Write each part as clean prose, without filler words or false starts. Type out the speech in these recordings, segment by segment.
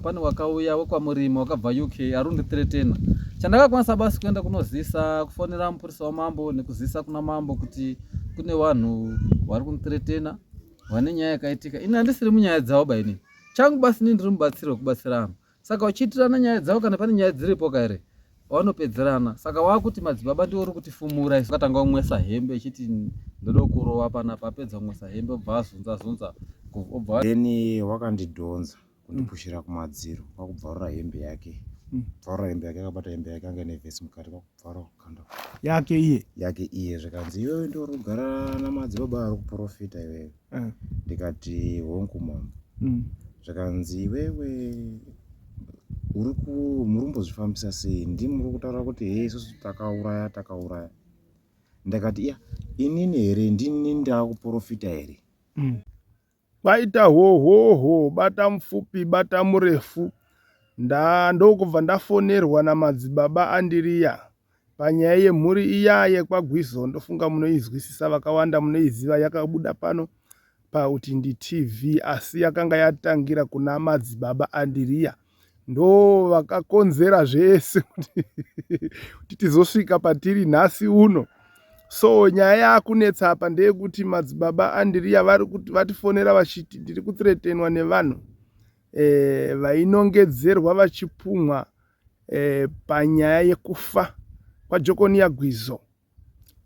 Pane wakauya wekwamurimi wakabva UK ari kundithreatena. Chandakakwanisa basi kuenda kunozisa kufonera mupurisa wamambo nekuzisa kuna mambo kuti kune vanhu vari kundithreatena vane nyaya yakaitika. Ini handisiri munyaya dzavo ba ini. Changu basi ini ndiri mubatsiri wekubatsira vanhu. Saka uchiitirana nyaya dzavo kana pane nyaya dziripo ka here vanopedzerana. Saka wakuti madzibaba ndiwo uri kutifumura isu. Akatanga kumwesa hembe echiti ndoda kurova panapa apedza kumwesa hembe obva azunza zunza obva Then wakandidhonza kundipushira kumadziro kwakubvarura hembe yake mm. bvarura hembe yake akabata hembe yake anga ine vhesi mukati kwakubvarura kukanda yake iye yake iye zvikanzi iwewe ndiwe uri kugara namadzibaba ari kuprofita iwewe mm. ndikati hongu mambo mm. zvikanzi iwewe uri ku muri kumbozvifambisa sei ndimi muri kutaura kuti hee isusu takauraya takauraya ndakati iya inini here ndini ndakuprofita here mm. Kwaita hohoho bata mupfupi bata murefu nda ndokubva ndafonerwa namadzibaba Andiriya panyaya yemhuri iya yekwaGwizo ndofunga munoinzwisisa vakawanda munoiziva yakabuda pano paUtindi TV asi yakanga yatangira kuna madzibaba Andiriya ndo vakakonzera zvese kuti tizosvika patiri nhasi uno so nyaya yakunetsa apa ndeyekuti madzibaba andiriya vari kuti vatifonera vachiti ndiri kuthreatenwa nevanhu e, vainongedzerwa vachipumwa e, panyaya yekufa kwajokoniya gwizo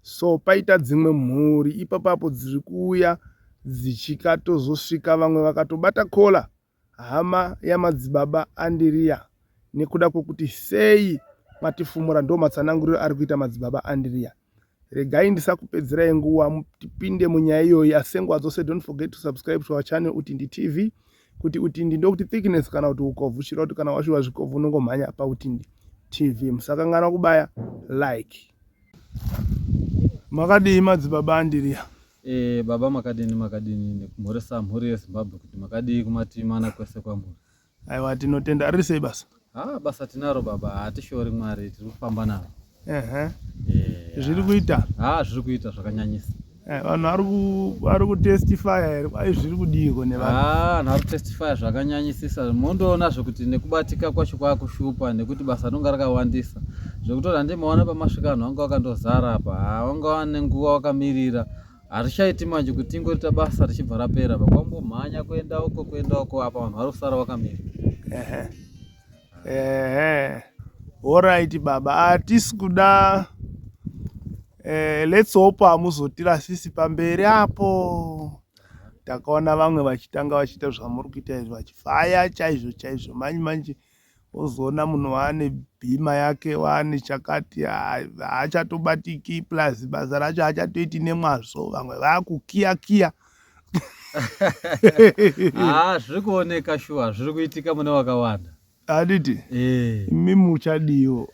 so paita dzimwe mhuri ipapapo dziri kuuya dzichikatozosvika vamwe vakatobata kola hama yamadzibaba Andiriya nekuda kwekuti sei matifumura ndo matsananguriro ari kuita madzibaba Andiriya. Regai ndisakupedzerai nguva tipinde munyaya iyoyi asi senguva dzose don't forget to subscribe to our channel Utindi TV kuti Utindi ndokuti thickness kana kuti ukobvu chireva kuti kana washuva zvikobvu unongomhanya paUtindi TV musakanganwa kubaya like. Makadii madzibaba Andiriya? E, baba makadini makadini nekumhoresa mhuri yeZimbabwe kuti makadii kumativi mana kwese kwamuri. Aiwa tinotenda riri sei basa? Ah, basa tinaro baba, hatishori Mwari, tiri kufamba naro. Ehe. Eh, zviri kuita? Ah, zviri kuita zvakanyanyisa. Eh, vanhu vari kutestifya here kwai zviri kudiiko nevanhu? Ah, vanhu vari kutestifya zvakanyanyisisa. Mondoona zvekuti nekubatika kwacho kwakushupa nekuti basa rinonga rakawandisa. Zvekuti handimaona pamasvika vanhu vanga vakandozara apa haa vanga vane nguva vakamirira harichaiti manje kuti tingorita basa richibva rapera pa kwambomhanya kuenda uko kuenda uko apa vanhu vari kusara vakamira ehe ehe horaiti baba hatisi kuda eh, let's hope hamuzotirasisi pamberi apo takaona vamwe vachitanga vachiita zvamuri kuita izvi vachifaya chaizvo chaizvo manje manje wozoona munhu waane bhima yake waane chakati haachatobatiki plus basa racho haachatoiti nemwazvo vamwe vakukiya kiya ah, zviri kuoneka shuwa zviri kuitika mune wakawanda handiti eh. imi muchadiwo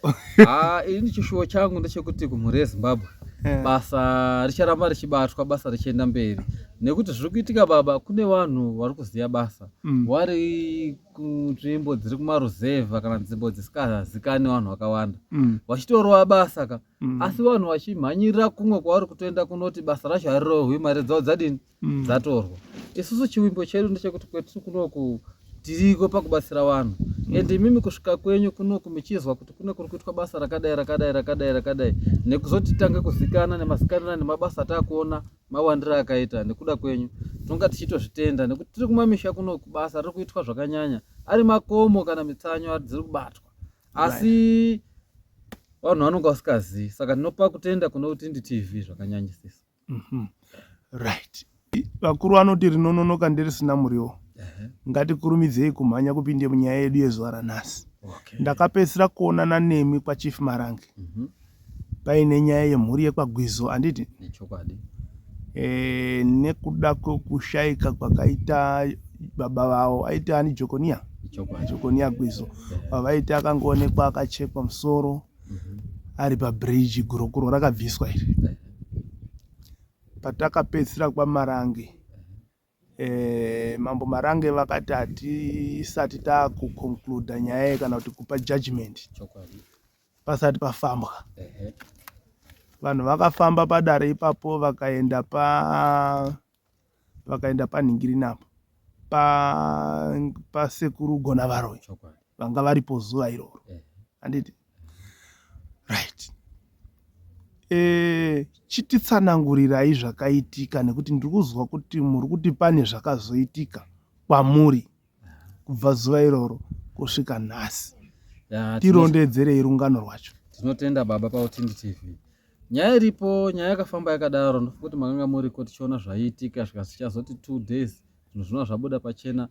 ah, ini chishuwo changu ndechekuti kumhuri yezimbabwe eh. basa richaramba richibatwa basa richienda mberi nekuti zviri kuitika baba kune vanhu vari kuziva basa mm. vari kunzvimbo dziri kumaruzevha kana nzvimbo dzisikazikanwi vanhu vakawanda mm. vachitorova basa ka mm. asi vanhu vachimhanyirira kumwe kwavari kutoenda kunoti basa racho harirohwi mari dzavo dzadini mm. dzatorwa isusu chivimbo chedu ndechekuti kwetiri kunoku tiriko pakubatsira vanhu mm. and imimi kusvika kwenyu kunoku muchizwa kuti kune kuri kuitwa basa rakadai rakadai rakadai rakadai nekuzoti titange kuzikana nemazikanira nemabasa ataakuona mawandiro akaita nekuda kwenyu tonga tichitozvitenda nekuti tiri kumamisha kuno kubasa riri kuitwa zvakanyanya ari makomo kana mitsanyo dziri kubatwa asi vanhu vanonga vasikazivi saka ndinopa kutenda kune Utindi TV zvakanyanyisisa mm -hmm. Right vakuru vanoti rinononoka nderisina muriwo ngatikurumidzei kumhanya kupinde munyaya yedu yezuva ranhasi okay. Ndakapedzisira kuonana nemi kwaChief Marange mm -hmm. paine nyaya yemhuri yekwaGwizo handiti? Nechokwadi. E, nekuda kwekushaika kwakaita baba vavo aiti ani Jokonia Jokonia Gwizo vavaiti akangoonekwa akachekwa musoro mm -hmm. ari pabridge gurokuro rakabviswa iri patakapedzisira kwaMarange Eh, Mambo Marange vakati hatisati takuconcluda nyaya iyi kana kuti kupa judgment pasati pafambwa. Vanhu vakafamba padare ipapo vakaenda pa vakaenda panhingiri napo. Pasekuru pa Gona Varoyi vanga varipo zuva iroro eh. Handiti right e, chititsanangurirai zvakaitika nekuti ndiri kuzwa kuti muri kuti pane zvakazoitika kwamuri kubva zuva iroro kusvika nhasi. Tirondedzerei rungano rwacho. Tinotenda baba paUtindi TV. Nyaya iripo, nyaya yakafamba yakadaro, ndofunga kuti makanga muriko tichiona zvaiitika zvikasichazoti 2 days zvinhu zvinova zvabuda pachena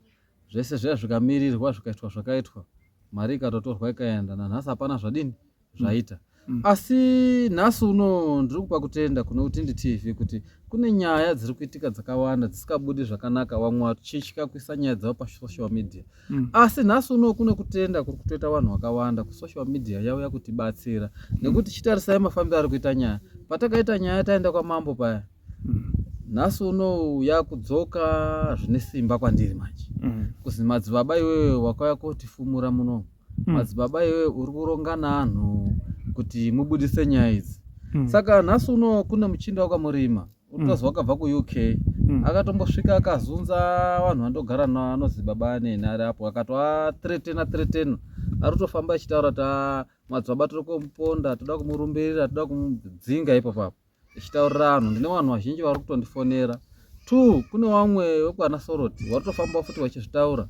zvese zviya zvikamirirwa zvikaitwa zvakaitwa mari ikatotorwa ikaenda nanhasi hapana zvadini zvaita mm. Asi nhasi uno ndiri kupa kutenda kune Utindi TV kuti kune nyaya dziri kuitika dzakawanda dzisingabudi zvakanaka, vamwe vachitya kuisa nyaya dzavo pasocial media mm. Asi nhasi uno kune kutenda kuri kutoita vanhu vakawanda kusocial media yauya kutibatsira mm. Nekuti chitarisai mafambiro ari kuita nyaya. Patakaita nyaya taenda kwamambo paya mm. Nhasi uno yakudzoka zvine simba kwandiri manje mm. Kuzi madzibaba iwewe wakauya kotifumura muno mm. Madzibaba iwewe uri kuronga naanhu kuti mubudise nyaya idzi mm. Saka nhasi uno kune muchinda wakamurima utozi mm. wakabva kuUK mm. Akatombosvika akazunza vanhu vandogara navo anozi baba aneni ari apo akatoatretena tretena ari kutofamba achitaura kuti ah, madzibaba tiri kumuponda, toda kumurumbirira, toda kumudzinga ipo papo ichitaurira vanhu. Ndine vanhu vazhinji vari kutondifonera. Two, kune vamwe vekwana Soroti vari kutofamba futi vachizvitaura,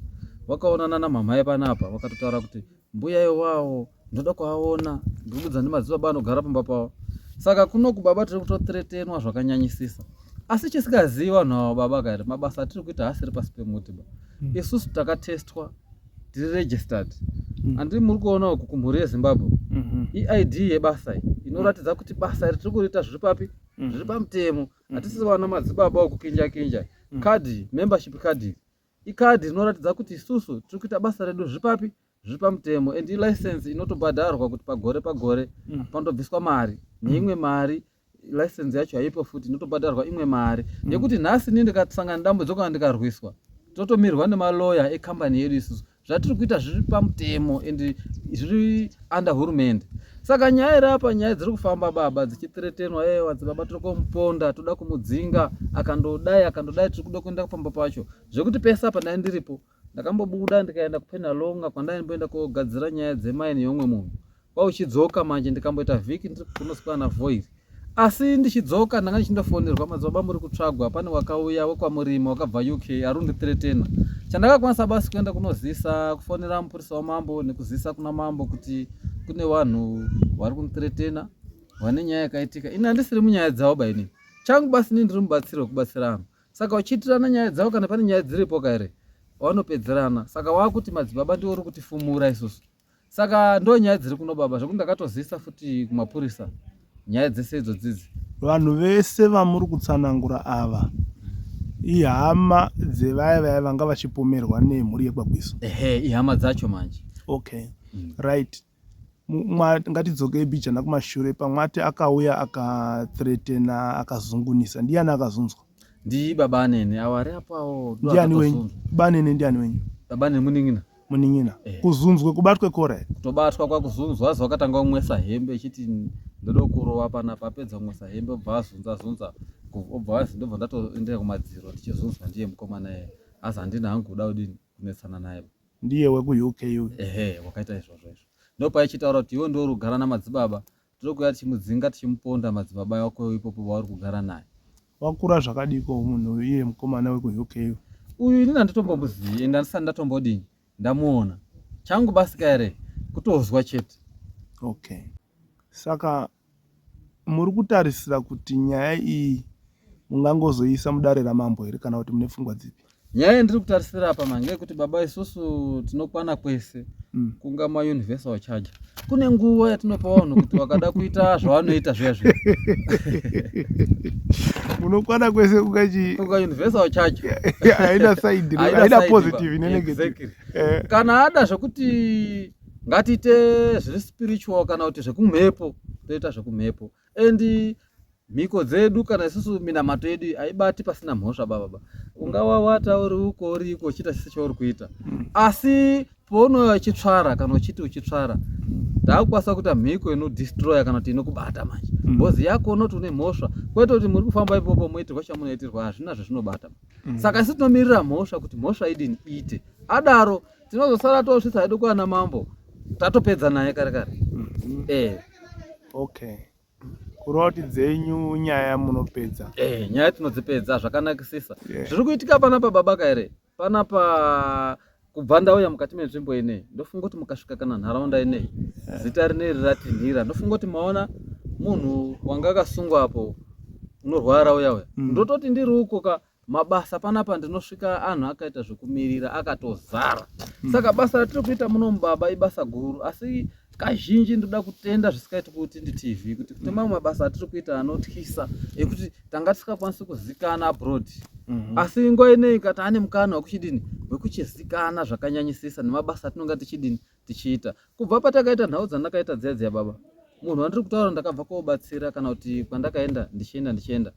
vakaonana namhamhai panapa vakatotaura kuti mbuya iwawo ndoda kuaona, ndikubudza nemadzibaba anogara pamba pavo. Saka kuno kubaba tiri kutotretenwa zvakanyanyisisa, asi chisingazivi vanhu ava baba kairi mabasa atiri kuita haasiri pasi pemuti ba mm. Isusu takatestwa, tiri registered mm. Andiri muri kuona uku kumhuri yeZimbabwe mm -hmm. Id yebasa iyi inoratidza kuti basa iri tiri kuriita zviri papi mm. Zviri pamutemo. Hatisi vana madzibaba okukinja kinja mm. Kadhi membership card ikadhi rinoratidza kuti isusu tiri kuita basa redu zviri papi, zviri pamutemo, and ilicense inotobhadharwa kuti pagore pagore mm. panotobviswa mari neimwe mari. License yacho haipo futi, inotobhadharwa imwe mari mm. Yekuti nhasi ini ndikasangana nedambudziko kana ndikarwiswa, totomirwa nemaloya ekambani yedu. Isusu zvatiri kuita zviri pamutemo and zviri under hurumende. Saka nyaya iri apa, nyaya dziri kufamba baba dzichitretenwa, ewa dzibaba tiri kumuponda, toda kumudzinga, akandodai akandodai, tiri kuda kuenda pamba pacho, zvekuti pese apa ndai ndiripo. Ndakambobuda ndikaenda kuPenalonga kwandaimboenda kogadzira nyaya dzemaini yeumwe munhu, kwauchidzoka manje ndikamboita vhiki ndiri kunosikana voiri. Asi ndichidzoka ndanga ndichindofonerwa, madzibaba muri kutsvagwa, pane wakauya wekwamurima wakabva UK ari kundithretena. Chandakakwanisa basi kuenda kunozisa kufonera mupurisa wamambo nekuzisa kuna mambo kuti kune vanhu vari kundithretena vane nyaya yakaitika. Ini handisiri munyaya dzavo ba, inini changu basi ini ndiri mubatsiri wekubatsira vanhu. Saka uchiitirana nyaya dzavo kana pane nyaya dziripo kaere vanopedzerana. Saka wakuti madzibaba ndiwo uri kutifumura isusu. Saka ndo nyaya dziri kuno baba, zvekuti ndakatozisa futi kumapurisa nyaya dzese idzo dzidzi. Vanhu vese vamuri kutsanangura ava ihama dzevaya vaya vanga vachipomerwa nemhuri yekwaGwizo? Ehe, ihama dzacho manje. Okay mm. Right, ngatidzokei bijana kumashure. Pamwati akauya akathreatena akazungunisa, ndiani akazunzwa? Ndi baba Anene awo ari apo awo. Ndiani wenyu baba Anene? Ndiani wenyu baba Anene? Munin'ina. Munin'ina eh. Kuzunzwe kubatwe kora here? Kutobatwa kwakuzunzwa, azi wakatanga kumwesa hembe echiti ndoda kurova panapa, apedza kumwesa hembe obva azunza zunza, obva azi ndobva ndatoendera kumadziro ndichizunzwa ndiye mukomana iye. Asi handina hangu kuda kudini kunetsana naye. Ndiye wekuUK uyu? Ehe, wakaita izvozvo izvo. Ndopaichitaura kuti iwe ndiwe uri kugara namadzibaba, tiri kuuya tichimudzinga tichimuponda madzibaba wako ipopo wauri kugara naye. Wakura zvakadiko munhu uyu, iye mukomana wekuUK uyu? Uyu inini handitombomuzivi ende handisati ndatombodini ndamuona. Changu basi kaere kutozwa chete. Okay, saka muri kutarisira kuti nyaya iyi mungangozoiisa mudare ramambo here kana kuti mune pfungwa dzipi? Nyaya yandiri kutarisira apa mange yekuti baba isusu tinokwana kwese mm. Kunga mauniversal charger, kune nguva yatinopa vanhu kuti vakada kuita zvavanoita zviya zviya. Munokwana kwese kunga chi kunga universal charger. Haina side, haina positive ne negative. Exactly. Eh. Kana ada zvekuti ngatiite zviri spiritual kana kuti zvekumhepo, toita zvekumhepo, and mhiko dzedu kana isusu minamato yedu haibati pasina mhosva baba. Ungawawata uri uko uri iko uchiita chese chauri kuita mm. Asi Paunouya uchitsvara kana uchiti uchitsvara ndakukwanisa kuita mhiko inodestroya kana kuti inokubata manje mm. because yako unoti une mhosva kwete kuti muri kufamba ipopo moitirwa chamunoitirwa hazvina zvezvinobata mm. Saka isu tinomirira mhosva kuti mhosva idini iite adaro tinozosara tosvitsa hedu kwana mambo tatopedza naye kare kare mm -hmm. eh. Okay, kureva kuti dzenyu nyaya munopedza? Eh, nyaya tinodzipedza zvakanakisisa. Zviri kuitika panapa baba kaere panapa kubva ndauya mukati menzvimbo ineyi ndofunga kuti mukasvika kana nharaunda ineyi zita rineri ratinhira ndofunga kuti maona munhu wanga akasungwa apo unorwara uya uya. Ndototi ndiri uko ka mabasa panapa ndinosvika anhu akaita zvekumirira akatozara. Saka basa ratiri kuita muno mubaba ibasa guru, asi kazhinji ndoda kutenda zvisikaiti kuti nditv kuti kune mamwe mabasa atiri kuita anotyisa ekuti tanga tisingakwanisi kuzikana abroad. Asi nguva ineyi kati ane mukana wekuchidini wekuchizikana zvakanyanyisisa nemabasa atinonga tichidini tichiita. Kubva patakaita nhau dzandakaita dziya dziya baba, munhu wandiri kutaura ndakabva kobatsira kana kuti kwandakaenda ndichienda ndichienda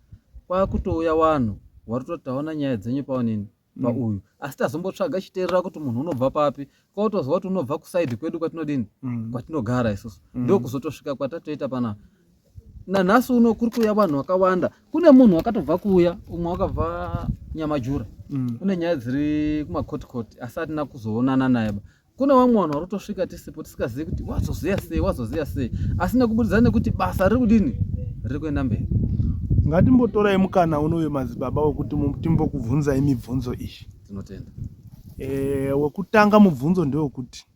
kwakutouya wanhu wari taona nyaya dzenyu paonini pauyu. Asi tazombotsvaga chiteerera kuti munhu unobva papi, kwatozwa kuti unobva kusaidi kwedu kwatinodini kwatinogara isusu. Ndokuzotosvika kwatatoita pana nanhasi uno kuri kuuya vanhu vakawanda. Kune munhu wakatobva kuuya, umwe wakabva Nyamajura. Kune nyaya dziri kumakotikoti asi atina kuzoonana naye ba. Kune vamwe vanhu vari kutosvika tisipo tisikazivi kuti wazoziya sei wazoziya sei, asi nekubudikidza nekuti basa riri kudini riri kuenda mberi. Ngatimbotorai mukana uno wemadzibaba wekuti timbokubvunzai mibvunzo iyi. Tinotenda. Wekutanga mubvunzo ndewekuti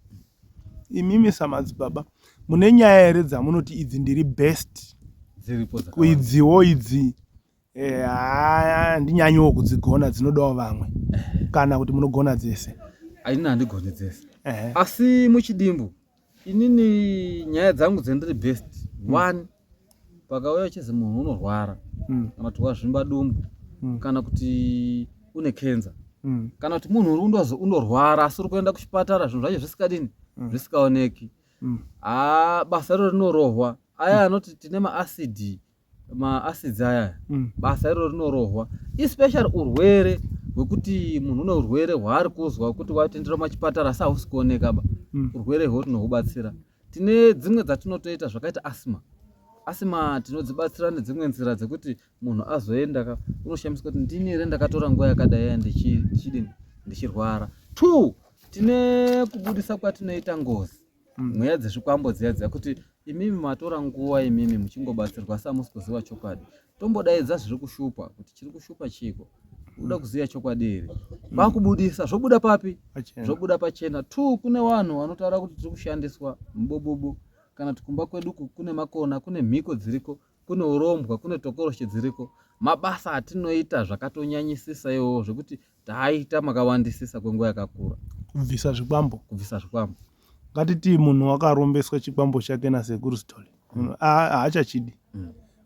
imimi samadzibaba mune nyaya here dzamunoti idzi ndiri best? Dziripo dzakawanda. Idziwo idzi handinyanyiwo kudzigona, dzinodawo vamwe, kana kuti munogona dzese? Inini handigoni dzese. Asi muchidimbu inini nyaya dzangu dzendiri best. One, pakauya chizi munhu unorwara kana kuti wazvimba dumbu kana kuti une kenza kana kuti munhu uri undozi unorwara asi uri kuenda kuchipatara zvinhu zvacho zvisikadini zvisikaoneki. Basa iro rinorohwa aya anoti tine maasidi maacids aya. Basa iro rinorohwa especially urwere hwekuti munhu une urwere hwaari kuzwa kuti watendera machipatara asi hausi kuoneka ba. Urwere hwo tinohubatsira. Tine dzimwe dzatinotoita zvakaita asthma. Asthma tinodzibatsira nedzimwe nzira dzekuti munhu azoenda ka unoshamiswa kuti ndini here ndakatora nguva yakadai ndichidini ndichirwara. 2, tine kubudisa kwatinoita ngozi. Mweya dzezvikwambo dziya dziya kuti imimi matora nguva imimi muchingobatsirwa asi hamusi kuziva chokwadi. Tombodaidza zviri kushupa kuti chiri kushupa chiko, uda kuziva chokwadi here? Vakubudisa zvobuda papi? Zvobuda pachena. 2, kune vanhu vanotaura kuti tiri kushandiswa mubobobo kana kuti kumba kwedu kune makona, kune mhiko dziriko, kune urombwa, kune tokoroshe dziriko. Mabasa atinoita zvakatonyanyisisa iwowo zvekuti taaita makawandisisa kwenguva yakakura. Kubvisa zvikwambo. Kubvisa zvikwambo. Ngatiti munhu wakarombeswa chikwambo chake nasekuru Sithole, haachachidi.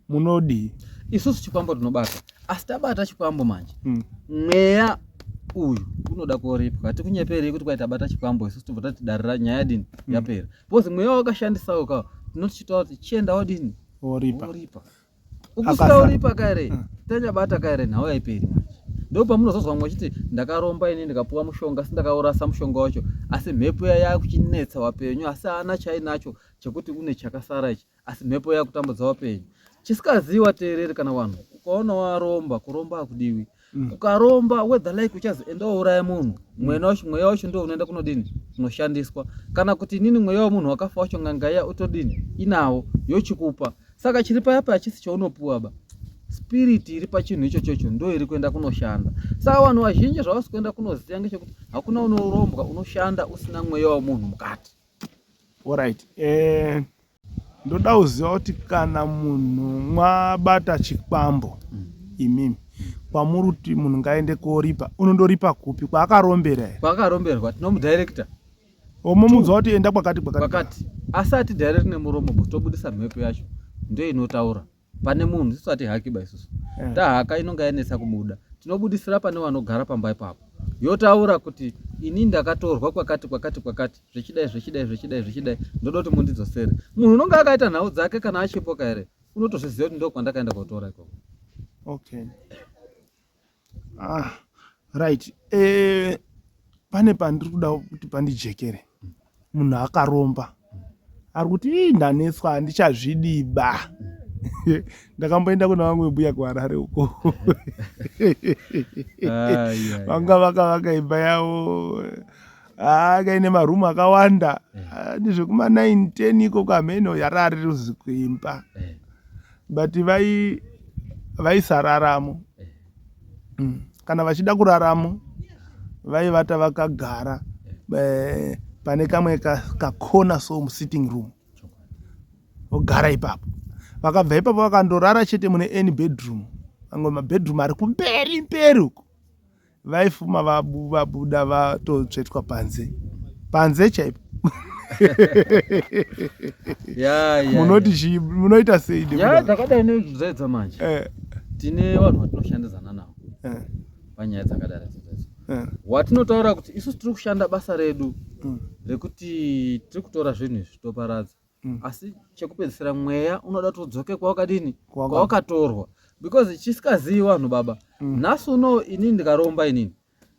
Munodii? Isusu chikwambo tinobata, asi tabata chikwambo manje mweya uyu unoda kuripwa. Hatikunyeperei kuti kwai tabata chikwambo isusu tobva tati darira nyaya dini yapera, because mweya wakashandisawo ka tinotichitaura kuti chienda wodini woripa. Woripa. Ukusauripa kare tanyabata kare nhau yaiperi manje. Ndo pamunozozwa vamwe vachiti ndakaromba ini ndikapuwa mushonga asi ndakaurasa mushonga wacho, asi mhepo iya yakuchinetsa wapenyu, asi haana chainacho chekuti une chakasara ichi, asi mhepo yakutambudza wapenyu. Chisikaziwa teereri kana vanhu, ukaona waromba, kuromba hakudiwi. Ukaromba whether like uchazi enda wouraya munhu, mweya wacho mweya wacho ndio unoenda kunodini kunoshandiswa, kana kuti inini mweya wemunhu wakafa wacho n'anga iya utodini inawo yochikupa. Saka chiri paya paya chisi chaunopuwa ba, spirit iri pachinhu ichochocho ndo iri kuenda kunoshanda. Saka vanhu vazhinji zvavasi kuenda kunoziva ngechekuti hakuna unorombwa unoshanda usina mweya wemunhu mukati. Alright. Ndoda kuziva kuti kana munhu mwabata chikwambo imimi kwamuri kuti munhu ngaende koripa, unondoripa kupi? Kwaakarombera here? Kwakaromberwa tinomudirector. Omomuudza kuti enda kwakati kwakati kwakati, asi ati direct nemuromo bo tobudisa mhepo yacho ndo inotaura pane munhu. Isusu hatihaki ba isusu. Tahaka inonga yanetsa kubuda, tinobudisira pane vanogara pamba ipapo, yotaura kuti ini ndakatorwa kwakati kwakati kwakati, zvichidai zvichidai zvichidai zvichidai, ndoda kuti mundidzosere. Munhu unonga akaita nhau dzake kana achipoka here unotozviziva kuti ndo kwandakaenda kotora ikoko. Okay. Right. Pane pandiri kuda kuti pandijekere. Munhu akaromba ari kuti ii ndanetswa handichazvidiba. Ndakamboenda kuna vamwe mbuya kuHarare uko. Vanga vakavaka imba yavo haa kaine marumu akawanda eh. Ndezvekuma 9 10 ikoko hameno yarari ruzi kuimba eh. But vaisararamo eh. Kana vachida kuraramo vaivata vakagara pane kamwe kakona so musitting room vogara ipapo. Vakabva ipapo vakandorara chete mune any bedroom, mamwe mabedroom ari kumberi mberi uko, vaifuma vabuda vatotsvetwa panze panze chaipo. Munoti chii? Munoita sei? Nyaya dzakadai nedzedza manje tine vanhu vatinoshandidzana navo panyaya dzakadai idzodzo watinotaura kuti isusu tiri kushanda basa redu rekuti tiri kutora zvinhu izvi toparadza asi chekupedzisira mweya unoda kuti udzoke kwawakadini, kwawakatorwa, because chisikazivi vanhu baba nhasi uno inini ndikaromba, inini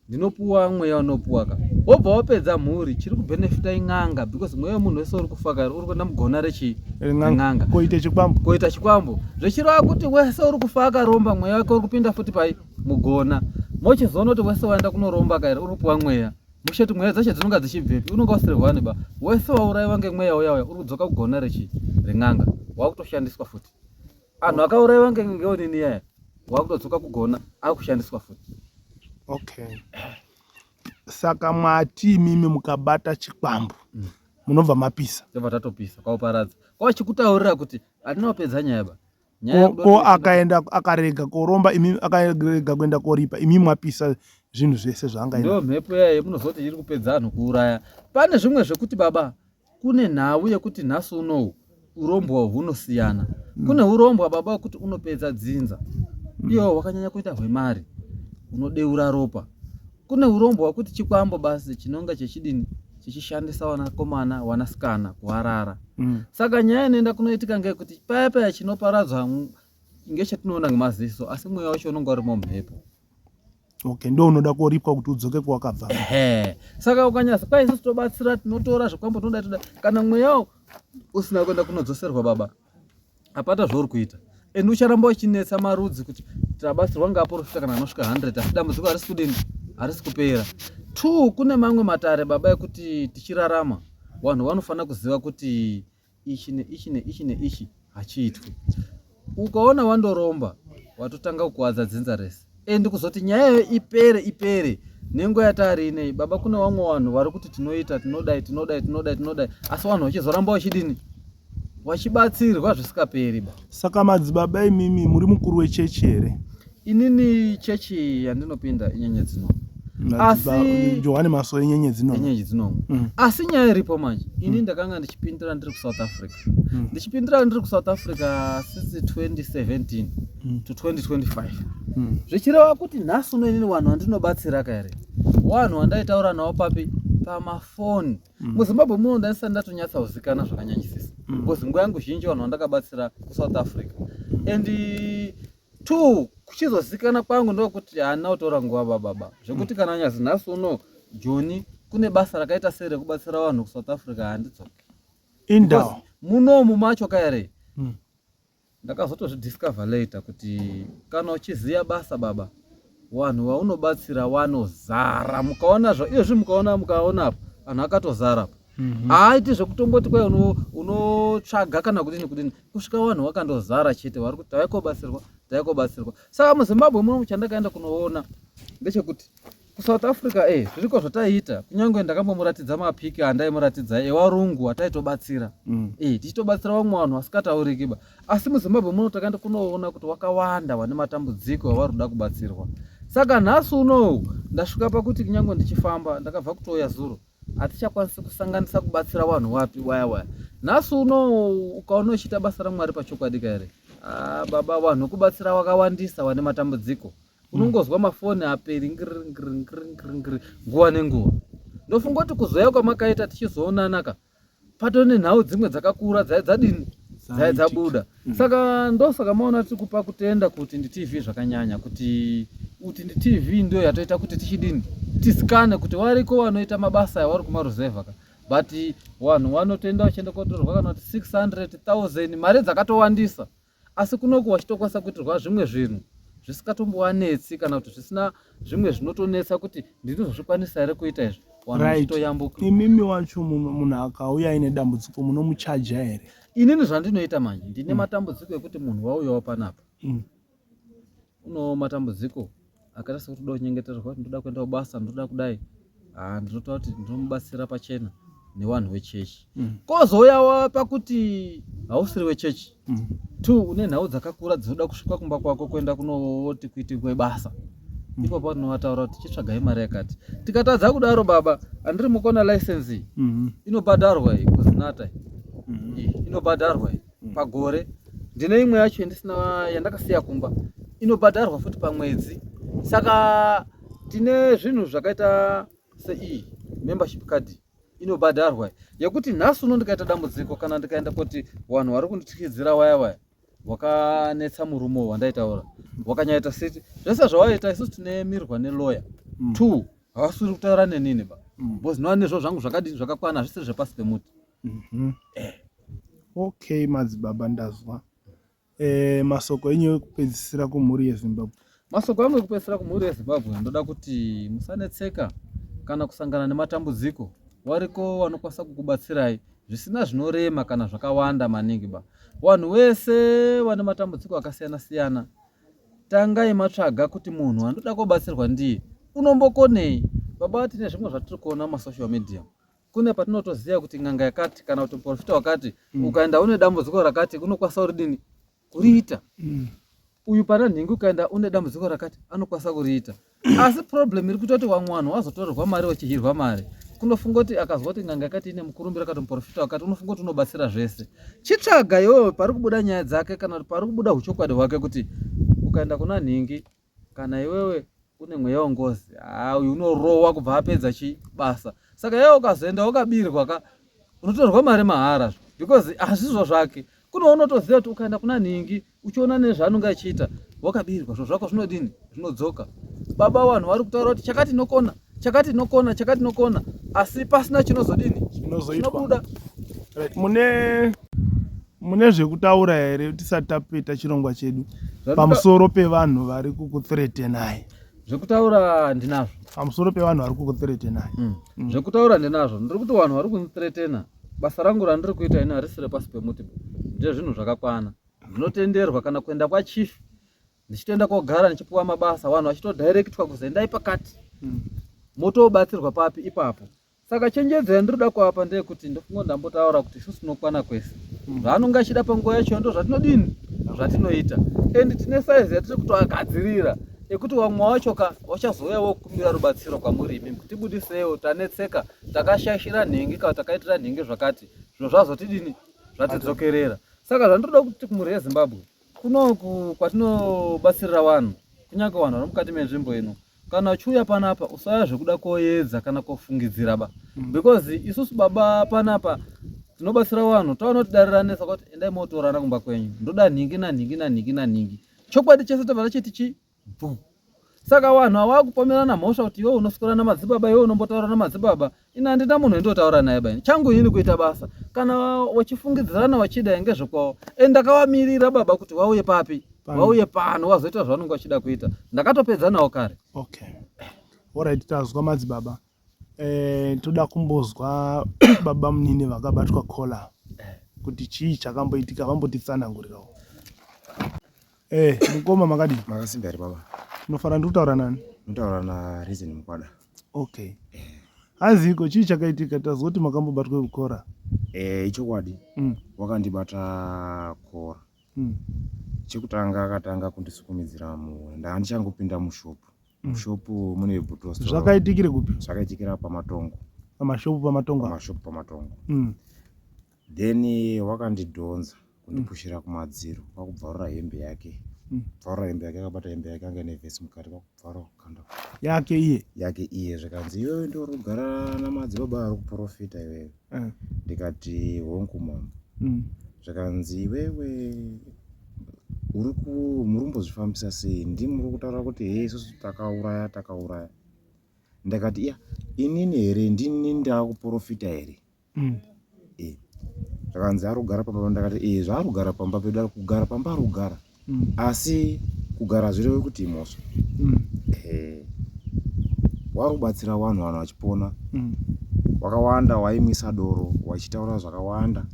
ndinopuwa mweya unopuwa ka, wobva wapedza mhuri. Chiri kubhenefita in'anga, because mweya wemunhu wese uri kufa kare uri kuenda mugona rechi ren'anga. Koita chikwambo. Koita chikwambo, zvichireva kuti wese uri kufa akaromba, mweya wake uri kupinda futi pai mugona. Mochizoona kuti wese waenda kunoromba kairi uri kupuwa mweya musheti. Mweya dzacho dzinonga dzichibvepi? Unonga usiri hwani ba. Wese waurayiwa ngemweya uya uya uri kudzoka kugona rechi ren'anga, wakutoshandiswa futi. Anhu akaurayiwa ngeonini yaya wakutodzoka kugona, akushandiswa futi. Okay, saka mwati imimi mukabata chikwambo munobva mapisa? Tobva tatopisa, kwauparadza, kwachikutaurira kuti hatina kupedza nyaya ba. Ko akaenda akarega koromba, imi akarega kuenda koripa, imi mwapisa zvinhu zvese zvaangaenda. Ndo mhepo yaye munozoti iri kupedza anhu kuuraya. Pane zvimwe zvekuti baba, kune nhau yekuti nhasi unowu urombwa hunosiyana. Kune urombwa baba wekuti unopedza dzinza, iwo hwakanyanya kuita hwemari, unodeura ropa. Kune urombwa hwekuti chikwambo basi chinonga chechidini, chichishandisa wanakomana wanasikana kuharara. Saka nyaya inoenda kunoitika ngeyekuti paya paya chinoparadzwa ngechatinoona ngemaziso, asi mweya wacho unonga urimo mumhepo. Okay, ndo unoda koripwa kuti udzoke kwawakabva. Ehe, saka ukanyasa kwai isusu tobatsira, tinotora zvikwambo, tinoda toda, kana mweyawo usina kuenda kunodzoserwa baba, hapana zvauri kuita, and ucharamba uchinetsa marudzi kuti tabatsirwa ngeaprofita kana anosvika 100, asi dambudziko harisi kudini, harisi kupera. Two, kune mamwe matare baba ekuti tichirarama vanhu vanofanira kuziva kuti ichi neichi neichi neichi hachiitwi. Ukaona wandoromba, watotanga kukuwadza dzinza rese, and kuzoti nyaya iyoyo ipere ipere nenguva yataari inei baba, kune vamwe vanhu vari kuti tinoita, tinodai, tinodai, tinodai, tinodai, asi vanhu vachizoramba vachidini, vachibatsirwa zvisikaperi ba. Saka madzibaba, imimi muri mukuru wechechi here? Inini chechi yandinopinda iNyenyedzi Nomwe. Asi Johani Masowe Nyenyedzi Nomwe. Nyenyedzi Nomwe. Asi nyaya iripo manje, ini ndakanga ndichipindira ndiri kuSouth Africa. Ndichipindira ndiri kuSouth Africa since 2017 to 2025, zvichireva kuti nhasi uno inini vanhu vandinobatsira ka here, vanhu vandaitaura navo papi, pamafoni. MuZimbabwe muno ndandisati ndatonyatsa kuzikana zvakanyanyisisa, because nguva yangu zhinji vanhu vandakabatsira kuSouth Africa. And two, kuchizozikana kwangu ndokuti haana kutora nguva bababa, zvekuti kana nyazi nhasi uno Joni kune basa rakaita sei rekubatsira vanhu kuSouth Africa, handidzoki. Indawo. Munomu macho kaere ndakazotozvidiscover later kuti kana uchiziva basa baba, vanhu vaunobatsira vanozara. Mukaona zva iyozvi, mukaona apa vanhu akatozara apa. Haaiti zvekutomboti kwai unotsvaga kana kudini kudini, kusvika vanhu vakandozara chete, vari kuti taikobatsirwa, taikobatsirwa. Saka muZimbabwe muno chandakaenda kunoona ndechekuti kuSouth Africa zviriko zvataiita, kunyange ndakambomuratidza mapiki andaimuratidza ewarungu ataitobatsira tichitobatsira vamwe vanhu vasikatauriki ba. Asi muZimbabwe muno takaenda kunoona kuti wakawanda vane matambudziko avari kuda kubatsirwa. Saka nhasi unowu ndasvika pakuti kunyange ndichifamba, ndakabva kutouya zuro, hatichakwanisi kusanganisa kubatsira vanhu wapi waya waya. Nhasi unowu ukaona uchiita basa raMwari pachokwadi kaere, ah, baba, vanhu kubatsira wakawandisa vane matambudziko. Unongozwa mafoni aperi ngiri nguva nenguva. Ndofunga kuti kuzoya kwamakaita tichizoonana ka, pato nenhau dzimwe dzakakura dzadini. Dzai dzabuda. Saka ndosaka maona tiri kupa kutenda kuti ndiTV zvakanyanya kuti kuti ndiTV ndiyo yatoita kuti tichidini tisikane kuti wariko wanoita mabasa aya wari kumaruzevha ka but vanhu vanotoenda vachienda kotorwa kana kuti 600,000 mari dzakatowandisa asi kunoku wachitokwanisa kuitirwa zvimwe zvinhu zvisikatombowanetsi kana kuti zvisina zvimwe zvinotonetsa kuti ndinozozvikwanisa here kuita izvi vanhu vachitoyambuka. Imimi wacho munhu akauya aine dambudziko munomuchaja here? Inini zvandinoita manje ndine matambudziko ekuti munhu wauyawo panapa unowo matambudziko akaita sekuti uda kunyengetererwa kuti ndoda kuenda kubasa ndoda kudai ah, ndinotaura kuti ndinomubatsira pachena newanhu wechechi mm. kozouya pakuti hausiri wechechi mm. two une nhau dzakakura dzinoda kusvika kumba kwako kuenda kunoti kuitirwe basa mm. ipapo tinovataura kuti chitsvagai mari yakati tikatadza kudaro baba andiri mukona license iyi mm -hmm. inobhadharwa iyi kuzinata iyi mm -hmm. inobhadharwa iyi mm. pagore ndine imwe yacho yandisina yandakasiya kumba inobhadharwa futi pamwedzi saka tine zvinhu zvakaita seiyi membership card inobhadharwa yekuti nhasi uno ndikaita dambudziko kana ndikaenda kuti vanhu vari kundityidzira waya waya wakanetsa murume wandaitaura wakanyaita siti zvese zvawaita isusu tinemirwa neloya mm. two havasiri kutaura nenini ba mm. because nova nezvo zvangu zvakadini zvakakwana hazvisiri zvepasi pemuti mm -hmm. eh. Okay madzibaba ndazwa eh, masoko enyu ekupedzisira kumhuri yeZimbabwe. Masoko angu ekupedzisira kumhuri yeZimbabwe ndoda kuti musanetseka kana kusangana nematambudziko wariko wanokwanisa kukubatsirai zvisina zvinorema kana zvakawanda maningi ba vanhu wese vane matambudziko akasiyana siyana tangai matsvaga kuti munhu andoda kobatsirwa ndiye unombokonei baba tine zvimwe zvatiri kuona mumasocial media kune patinotoziva kuti n'anga yakati kana kuti muprofita wakati mm. ukaenda une dambudziko rakati unokwanisa kuridini kuriita mm. uyu pana nhingi ukaenda une dambudziko rakati anokwanisa kuriita asi problem iri kuita kuti vamwe vanhu vazotorerwa mari vachihirwa mari kunofunga kuti akazwa kuti n'anga yakati ine mukurumbira kati muprofita wakati unofunga kuti unobatsira zvese chitsvaga iwewe pari kubuda nyaya dzake kana kuti pari kubuda uchokwadi hwake kuti ukaenda kuna nhingi kana iwewe une mweya wengozi haa uyu unorowa kubva apedza chi basa saka iwe ukazoenda wakabirwa ka unotorwa mari mahara because hazvizvo zvake kune unotoziva kuti ukaenda kuna nhingi uchiona nezvaanonge achiita wakabirwa zvo zvako zvinodini zvinodzoka baba vanhu vari kutaura kuti chakati inokona chakati inokona chakati inokona asi pasina chinozodini chinobuda mune Mune zvekutaura here tisati tapeta chirongwa chedu pamusoro pevanhu vari kukuthreatenai? Zvekutaura ndinazvo. Pamusoro pevanhu vari kukuthreatenai. Mm. Mm. Zvekutaura ndinazvo. Ndiri kuti vanhu vari kundithreatena basa rangu randiri kuita ini harisi repasi pemuti. Ndezvinhu zvakakwana. Ndinotenderwa kana kuenda kwachief ndichitoenda kogara ndichipuwa mabasa vanhu vachitodirectwa kuzi endai pakati. Mm. Motobatsirwa papi ipapo. Saka chenjedzo yandinoda kuapa ndeyekuti ndofunga ndambotaura kuti isusu tinokwana kwese hmm. zvaanonge achida panguva yacho ndo zvatinodini zvatinoita and tine saizi yatiri kutoagadzirira ekuti vamwe wacho ka vachazouya vokumbira rubatsiro kwamuri imimi kuti tibudisewo tanetseka takashaishira nhingi kana takaitira nhingi zvakati zvino zvazotidini zvatidzokerera saka zvandinoda kuti kumhuri yezimbabwe kunoku kwatinobatsirira vanhu kunyange vanhu vari mukati menzvimbo ino kana uchiuya panapa usauya zvekuda koedza kana kofungidzira ba mm. because isusu baba panapa tinobatsira vanhu taona kuti dare ranetsa kuti endai motorana kumba kwenyu ndoda nhingi nanhingi nanhingi nanhingi chokwadi chese tobva tachiti chi bvu saka vanhu ava vakupomerana mhosva kuti iwe unoswera namadzibaba iwe unombotaura namadzibaba ini handina munhu wendotaura naye baini changu ini kuita basa kana wachifungidzirana wachida ngezvekwavo e ndakavamirira baba kuti vauye papi vauye pano wazoita zvavanenge vachida kuita ndakatopedza nawo kare okay orit tazwa madzibaba eh, toda kumbozwa baba munini vakabatwa kola kuti chii chakamboitika vambotitsanangurirawo Eh, mukoma makadii? Makasimba here baba? Unofanira ndikutaura nani? Ndinotaura na Reason Mukwada. Okay. Eh. Hanzi iko chii chakaitika tazwa kuti makambobatwa kukora? Eh, ichokwadi. Mm. Wakandibata kora. Mm. Chekutanga akatanga kundisukumidzira mu ndandichangopinda mushop. Mm. Mushop mune bottle store. Zvakaitikire kupi? Zvakaitikira pamatongo. Pamashopu pamatongo. Pamashopu pamatongo. Mm. Then wakandidhonza kundipushira mm. kumadziro kwakubvarura hembe yake mm. bvarura hembe yake akabata hembe yake anga ine vhesi mukati kwakubvarura kukanda yake iye yake iye zvikanzi iwewe ndiwo uri kugara namadzibaba ari kuprofita iwewe mm. ndikati hongu mama mm. Zvakanzi iwewe uri ku muri kumbozvifambisa sei ndimi muri kutaura kuti hee isusu takauraya takauraya ndakati iya inini here ndini ndakuprofita here mm. e. Zvakanzi ari kugara pamba ndakati e zvaari kugara pamba pedu ari kugara pamba ari kugara mm. Asi kugara zvireve kuti imhosva mm. E. Wari kubatsira vanhu vanhu vachipona mm. Wakawanda waimwisa doro wachitaura zvakawanda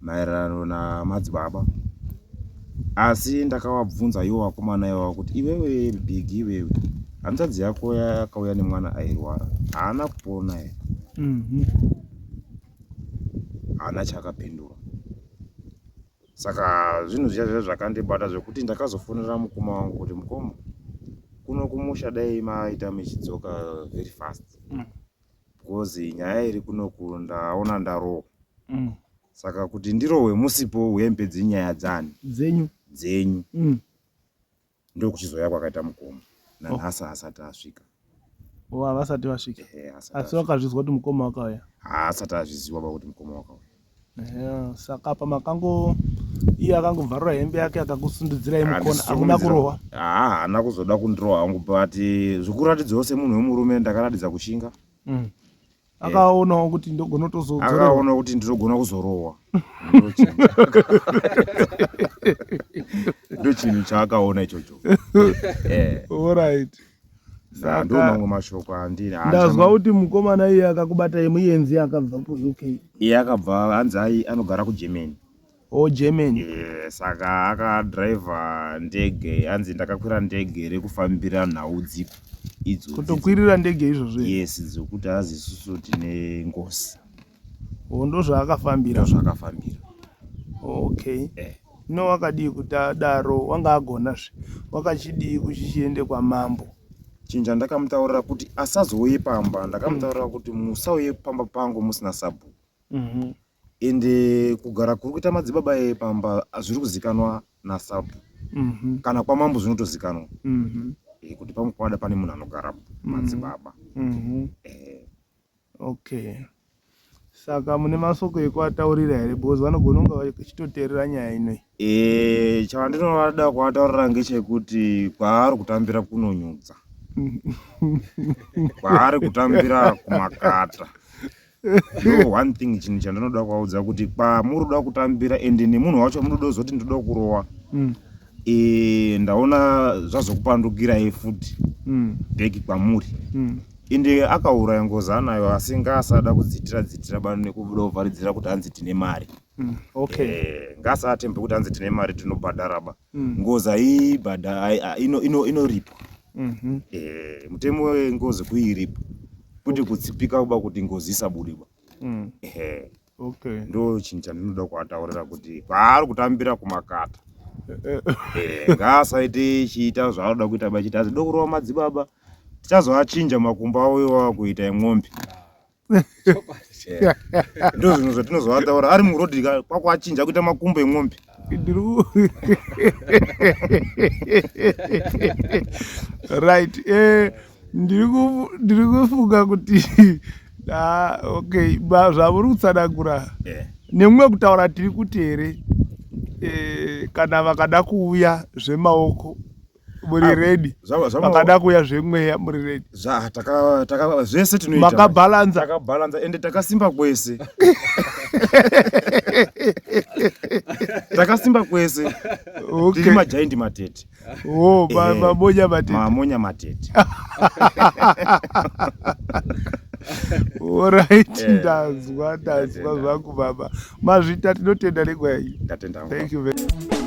maererano namadzibaba asi ndakavabvunza iwo vakomana ivavo kuti iwewe big iwewe hanzvadzi yako yakauya nemwana airwara haana kupona here mhm. haana chaakapindura saka zvinhu zviya zviya zvakandibata zvekuti ndakazofonera mukoma wangu kuti mukoma kuno kumusha dai maita mechidzoka very fast mm. because nyaya iri kunoku ndaona ndarohwa mm. Saka kuti ndirohwe musipo hembe dzenyaya dzani dzenyu dzenyu mm. Ndokuchizouya kwakaita mukoma nanhasi oh. Asati asvika oh, havasati vasvika asi vakazvizwa kuti mukoma wakauya haasati azviziwa pakuti mukoma wakauya yeah, saka apa makango iye akangobvarura hembe yake akakusundudzirai mukona hakuna kurohwa haa haana kuzoda kundirohwa hangu but zvikuratidzawo semunhu wemurume ndakaratidza kushinga mm. Akaonawo kuti ndogona kutozodzorerwa. Akaona kuti ndinogona kuzorohwa ndo chinhu chaakaona ichocho eh. Alright. Saka ndo mamwe mashoko andini ndazwa kuti mukomana iye akakubata yemuyenzi akabva kuUK iye akabva hanzi ai anogara kuGermany Oh, Germany. Yeah, saka akadriver ndege hanzi ndakakwira ndege rekufambira nhau dzipi idzo kutokwirira ndege izvozvo yes dzokuti hazi isusu tine ngozi oh, ndozvaakafambira ndozvaakafambira okay eh. No wakadii kuti adaro wanga agona zve wakachidii kuchichiende kwamambo chinhu chandakamutaurira kuti asazouye pamba ndakamutaurira mm. kuti musauye pamba pangu musina sabhuku mm -hmm. Ende kugara kuri kuita madzibaba eye pamba zviri kuzikanwa nasabhu mm -hmm. kana kwamambo zvinotozikanwa mm -hmm. e, kuti pamukwada pane munhu anogara madzibaba mm -hmm. e. Okay saka mune masoko ekuataurira here because vanogona kunge vachitoteerera nyaya inoi e, chandinoda kuataurira ngechekuti kwaari kutambira kunonyudza kwaari kutambira kumakata ndo one thing chinhu chandinoda kuvaudza kuti kwamuri kuda kutambira ende nemunhu wacho munoda kuzoti ndoda kurowa mm. e, ndaona zvazokupandukirai futi mm. bheki kwamuri mm. ende akauraya ngozi anayo asi ngaasada kudzitira dzitira bano nekubuda kuvharidzira kuti hanzi tine mari mm. okay. e, ngaasatembe kuti hanzi tine mari tinobhadhara ba mm. ngozi aibhadha inoripwa ino, ino mm -hmm. e, mutemo wengozi kuiripa kuti kutsipika kuba kuti ngozi isabude ba mm. ehe okay. Ndo chinhu chandinoda kuataurira kuti kwaari kutambira kumakata eh, ngaasaite chiita zvaanoda kuita bachiti azvida kurova madzibaba tichazoachinja makumbo avo iwawa kuita emwombe ndo zvinhu zvatinozovataura ari murodhi kwakuachinja kuita makumbo emwombe right eh, ndiri kufunga kuti ah, okay zvamuri kutsanangura eh. nemumwe kutaura tiri kuti here eh, kana vakada kuuya zvemaoko muri ah, ready vakada kuuya zvemweya muri ready zvese tinoita makabhalanza takabhalanza ende takasimba kwese takasimba kwese tiri majaindi matete Oh, mamonya matete. Mamonya matete. Alright, ndazwa ndazwa zvangu baba. Mazvita tinotenda nenguva yenyu. Ndatenda. Thank you very much.